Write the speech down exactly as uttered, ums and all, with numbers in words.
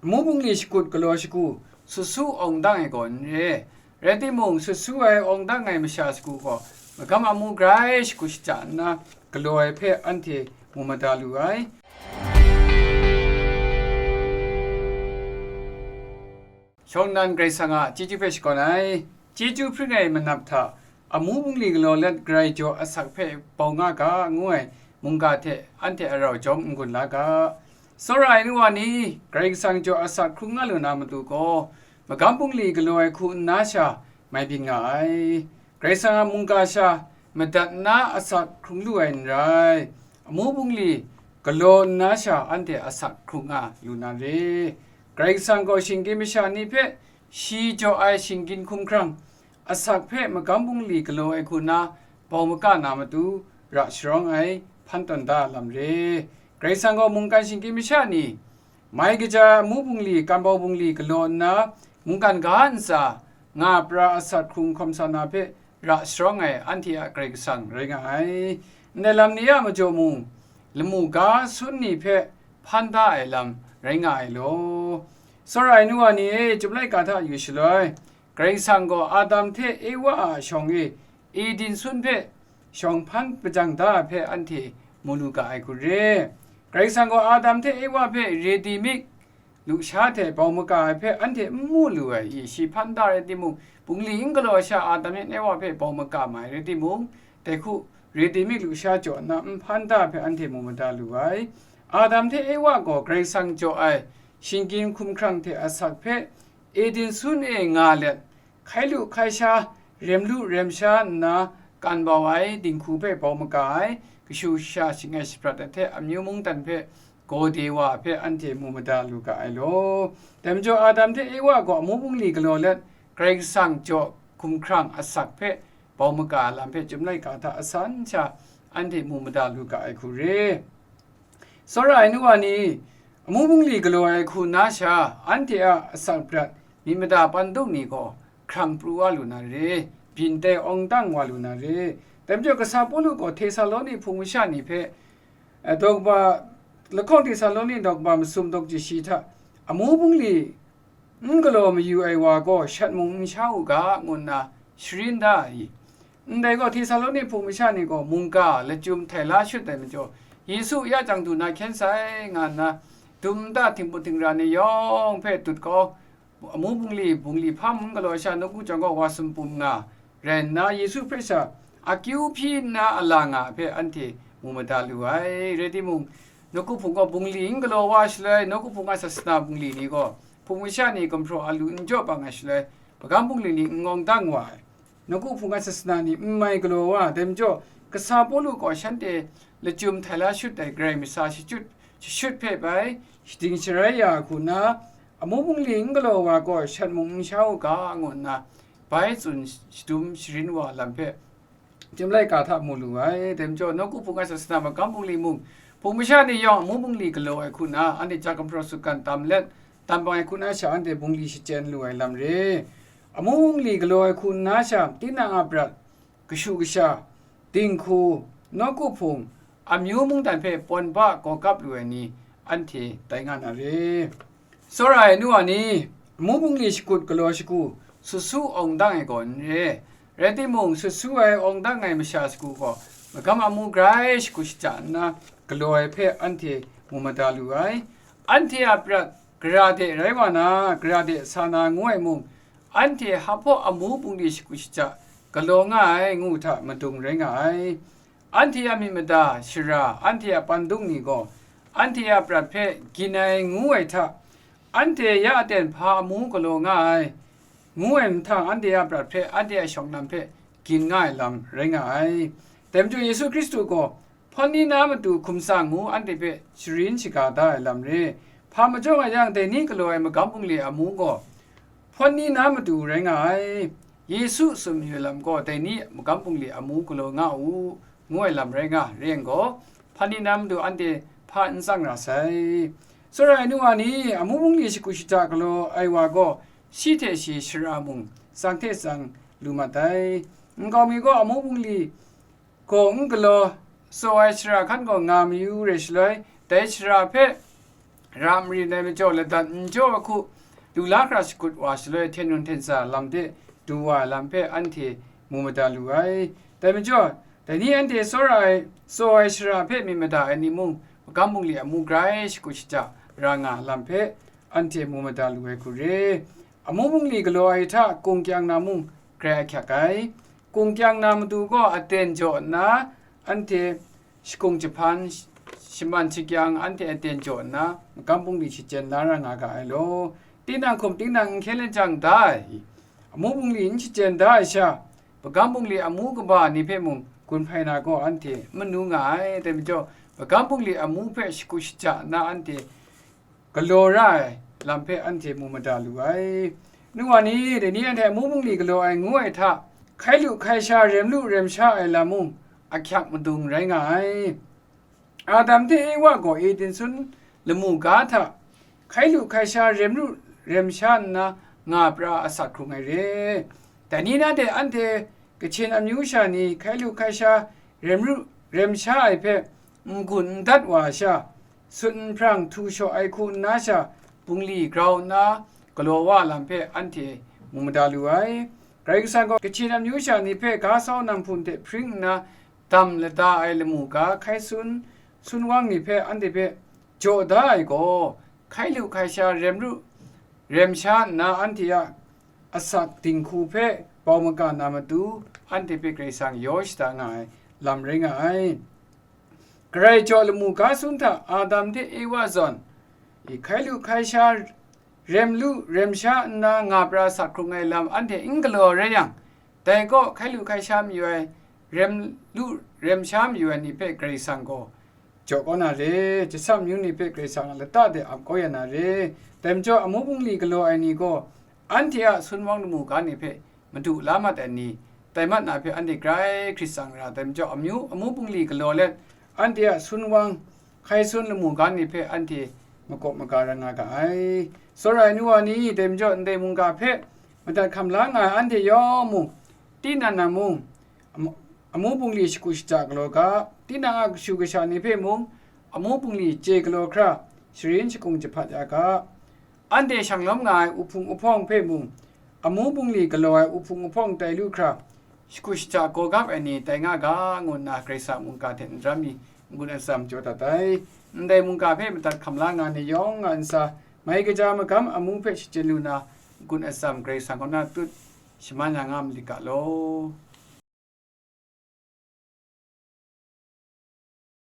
Amu bungli shakut galaw shagu, sut su awng dang ai gaw n re. Rai timung, sut su ai awng dang ai masha shagu gaw, magam amu grai shagu shaja nna, galaw ai hpe anhte mu mada lu ai. Shawng nnan Karai Kasang a chyeju hpe shakawn ai. Chyeju hpring ai manap hta, amu bungli galaw let Karai jaw asak hpe bau nga ga, ngu ai mungga hte anhte a rau jawm n-gun la ga. Tsawra ai nu wa ni, Karai Kasang jaw asak hkrung nga lu na matu gaw, magam bungli galaw ai hku nna sha mai byin nga ai. Karai Kasang a mungga sha madat nna asak hkrung lu ai n rai, amu bungli galaw nna sha anhte asak hkrung nga lu na re. Karai Kasang gaw shinggyim masha ni hpe shi jaw ai shinggyim hkumhkrang asak hpe magam bungli galaw ai hku na bau maka na matu ra sharawng ai hpan tawn da lam re. Karai Kasang gaw mungkan shinggyim masha ni, mai kaja amu bungli, kan bau bungli galaw nna, mungkan ga ntsa, nga pra asak hkrung hkawm sa na hpe ra sharawng ai anhte a Karai Kasang rai nga ai. Ndai lam ni a majaw mung, lamu ga sun ni hpe hpan da ai lam rai nga ai law. Tsawra ai nu wa ni e, chyum laika hta yu shaloi, Karai Kasang gaw Adam hte Ewa a shawng e, Eden sun hpe shawng hpan hpajang da ai hpe anhte mu lu ga ai hku re. Karai Kasang gaw Adam hte Ewa hpe ready made lusha hte bau maka ai hpe anhte n mu lu ai i? Shi hpan da rai timung, bungli n galaw ai sha Adam hte Ewa hpe bau maka ma ai rai timung, dai hku ready made lusha jaw nna n hpan da ai hpe anhte mu mada lu ai. Adam hte Ewa gaw Karai Kasang jaw ai shinggyim hkumhkrang hte asak hpe Eden sun e nga let, hkai lu hkai sha, rem lu rem sha nna, kan bau ai dinghku hpe bau maka ai, kashu kasha shing ai shaprat ai hte amyu mungdan hpe gaw de wa hpe anhte mu mada lu ga ai law. Dai majaw Adam hte Ewa gaw amu bungli galaw let, Karai Kasang jaw hkumhkrang asak hpe bau maka ai lam hpe chyum laika hta asan sha anhte mu mada lu ga ai hku re. Tsawra ai nu wa ni, amu bungli galaw ai hku nna sha, anhte a asak prat myit mada pandung ni gaw hkrang pru wa lu na re, byin tai awng dang wa lu na re. Dai majaw, kasa Pawlu gaw Htesaloni hpung masha ni hpe, eh, daw kaba, lahkawng Htesaloni daw kaba masum daw kaji shi hta, amu bungli n galaw mayu ai wa gaw shat mung n sha u ga, ngu nna sharin da ai. Ndai gaw, Htesaloni hpung masha ni gaw mungga lachyum htai la shut ai majaw, Yesu ya chyang du na hkyen sai, nga nna, dum nta htingput htingra ni yawng hpe dut kau, amu bungli, bungli hpa mung galaw sha nawku chyawm gaw wa sumpum nga, rai nna, Yesu hpe sha akyu hpyi nna a la nga ai hpe anhte mu mada lu ai. Rai timung, nawku hpung gaw bungli n galaw wa shaloi, nawku hpung a sasana bungli ni gaw hpung masha ni gumhpraw a lu n jaw bang ai shaloi, magam bungli ni n ngawng dang wa ai. Nawku hpung a sasana ni n mai galaw wa ai. Dai majaw, kasa Pawlu gaw shanhte lachyum htai la shut ai Karai masha shachyut, shashut hpe bai, shading sharai ya ai hku nna, amu bungli n galaw wa gaw shat mung n sha u ga, ngu nna bai tsun shadum sharin wa ai lam hpe, chyum laika hta mu lu ai. Dai majaw, nawku hpung a sasana magam bungli mung, hpung masha ni yawng amu bungli galaw ai hku nna, anhte ja gumhpraw sutgan tam let, tam bang ai hku nna sha, anhte bungli shachyen lu ai lam re. Amu bungli galaw ai hku nna sha, tinang a prat, kashu kasha, dinghku, nawku hpung, amyu mungdan hpe pawn ba gaw kap lu ai ni, anhte tai nga na re. Tsawra ai nu wa ni, amu bungli shakut galaw shagu, sut su awng dang ai gaw n re. Rai timung, sut su ai awng dang ai masha shagu gaw, magam amu grai shagu shaja nna galaw ai hpe anhte mu mada lu ai. Anhte a prat gara de rai wa na, gara de sa na ngu ai mung, anhte hpa hpaw amu bungli shagu shaja galaw nga ai ngu hta madung rai nga ai. Anhte a myit mada, shara, anhte a pandung ni gaw, anhte a prat hpe gyin ai ngu ai hta, anhte ya aten hpa amu galaw nga ai, ngu ai mahtang, anhte a prat hpe anhte a shawng lam hpe gyin nga ai lam rai nga ai. Dai majaw, Yesu Hkristu gaw hpawn ni na matu hkum tsang ngu anhte hpe sharin shaga da ai lam re. Hpa majaw nga yang, dai ni galaw ai magam bungli amu gaw hpawn ni na matu rai nga ai. Yesu tsun mayu ai lam gaw, dai ni magam bungli amu galaw nga u, ngu ai lam rai nga, rai yang gaw, hpawn ni na matu anhte hpa n tsang ra sai. Tsawra ai nu wa ni, amu bungli shagu shaja galaw ai wa gaw, shi hte shi shara mung tsang hte tsang lu mat ai. Nkau mi gaw amu bungli gaw n galaw, tsaw ai shara hkan gaw nga mayu re shaloi, dai shara hpe ra marin ai majaw, ladan n jaw ahku, lu la hkra shakut wa shaloi, hten nun hten sa lam de du wa ai lam hpe anhte mu mada lu ai. Dai majaw, dai ni anhte tsawra ai, tsaw ai shara hpe myit mada ai ni mung, magam bungli amu grai shakut shaja ra nga ai lam hpe anhte mu mada lu ai hku re. Amu bungli galaw ai hta kung kyang na mung grai ahkyak ai. Kung kyang na matu gaw aten jaw nna, anhte shakung jahpan, shaman shakyang, anhte aten jaw nna, magam bungli shachyen la ra nga ga ai law. Tinang hkum tinang n hkyen lajang da ai, amu bungli n shachyen da ai sha, magam bungli amu kaba ni hpe mung gun hpai na gaw anhte n manu nga ai. Dai majaw, magam bungli amu hpe shakut shaja nna anhte galaw ra ai lam hpe anhte mu mada lu ai. Nu wa ni, dai ni anhte amu bungli galaw ai ngu ai hta, hkai lu hkai sha rem lu rem sha ai lam mung ahkyak madung rai nga ai. Adam hte Ewa gaw Eden sun lamu ga hta hkai lu hkai sha rem lu rem sha nna nga pra asak hkrung ai re. Dai ni na de anhte Kachin amyu sha ni hkai lu hkai sha rem ru rem sha ai hpe n-gun n dat wa ai sha, sut nhprang htu shaw ai hku nna sha, bungli grau nna galaw wa lam hpe anhte mu mada lu ai. Karai Kasang gaw Kachin amyu sha ni hpe ga sau nang hpun hte hpring nna dam lada ai lamu ga hkai sun, sun wang ni hpe anhte hpe jaw da ai gaw, hkai lu hkai sha rem ru rem sha nna anhte a asak dinghku hpe bau maga na matu, anhte hpe Karai Kasang yaw shada nga ai lam rai nga ai. Karai jaw lamu ga sun hta Adam hte Ewa zawn, i hkai lu hkai sha rem lu rem sha nna nga pra sa hkrung ai lam anhte n galaw rai yang, dai gaw hkai lu hkai sha mayu ai, rem lu rem sha mayu ai ni hpe Karai Kasang gaw jaw kau na re, jasam amyu ni hpe Karai Kasang a lata de ap kau ya na re. Dai majaw, amu bungli galaw ai ni gaw, anhte a sun wang lamu ga ni hpe madu la mat ai ni, tai mat na hpe anhte grai hkrit tsang ra, dai majaw, amyu, amu bungli galaw let, anhte a sun wang, hkai sun lamu ga ni hpe anhte makawp maga rai nga ga ai. Tsawra ai nu wa ni, dai majaw, ndai mungga hpe madat hkam la nga ai anhte yawng mung, tinang nang mung, amu, amu bungli shagu shaja galaw ga, tinang a kashu kasha ni hpe mung, amu bungli chye galaw hkra, sharin shakung jahpat ya ga. Anhte shanglawm nga ai uhpung uhpawng hpe mung, amu bungli galaw ai uhpung uhpawng tai lu hkra, shagu shaja gawgap ai ni tai nga ga, ngu nna Karai Kasang mungga hte n-, n-gun atsam jaw dat ai. Ndai mungga hpe madat hkam la nga ni yawng a ntsa, mai kaja magam amu hpe shachyen lu na, n-gun atsam Karai Kasang kaw na tut shaman ya nga malit ga law.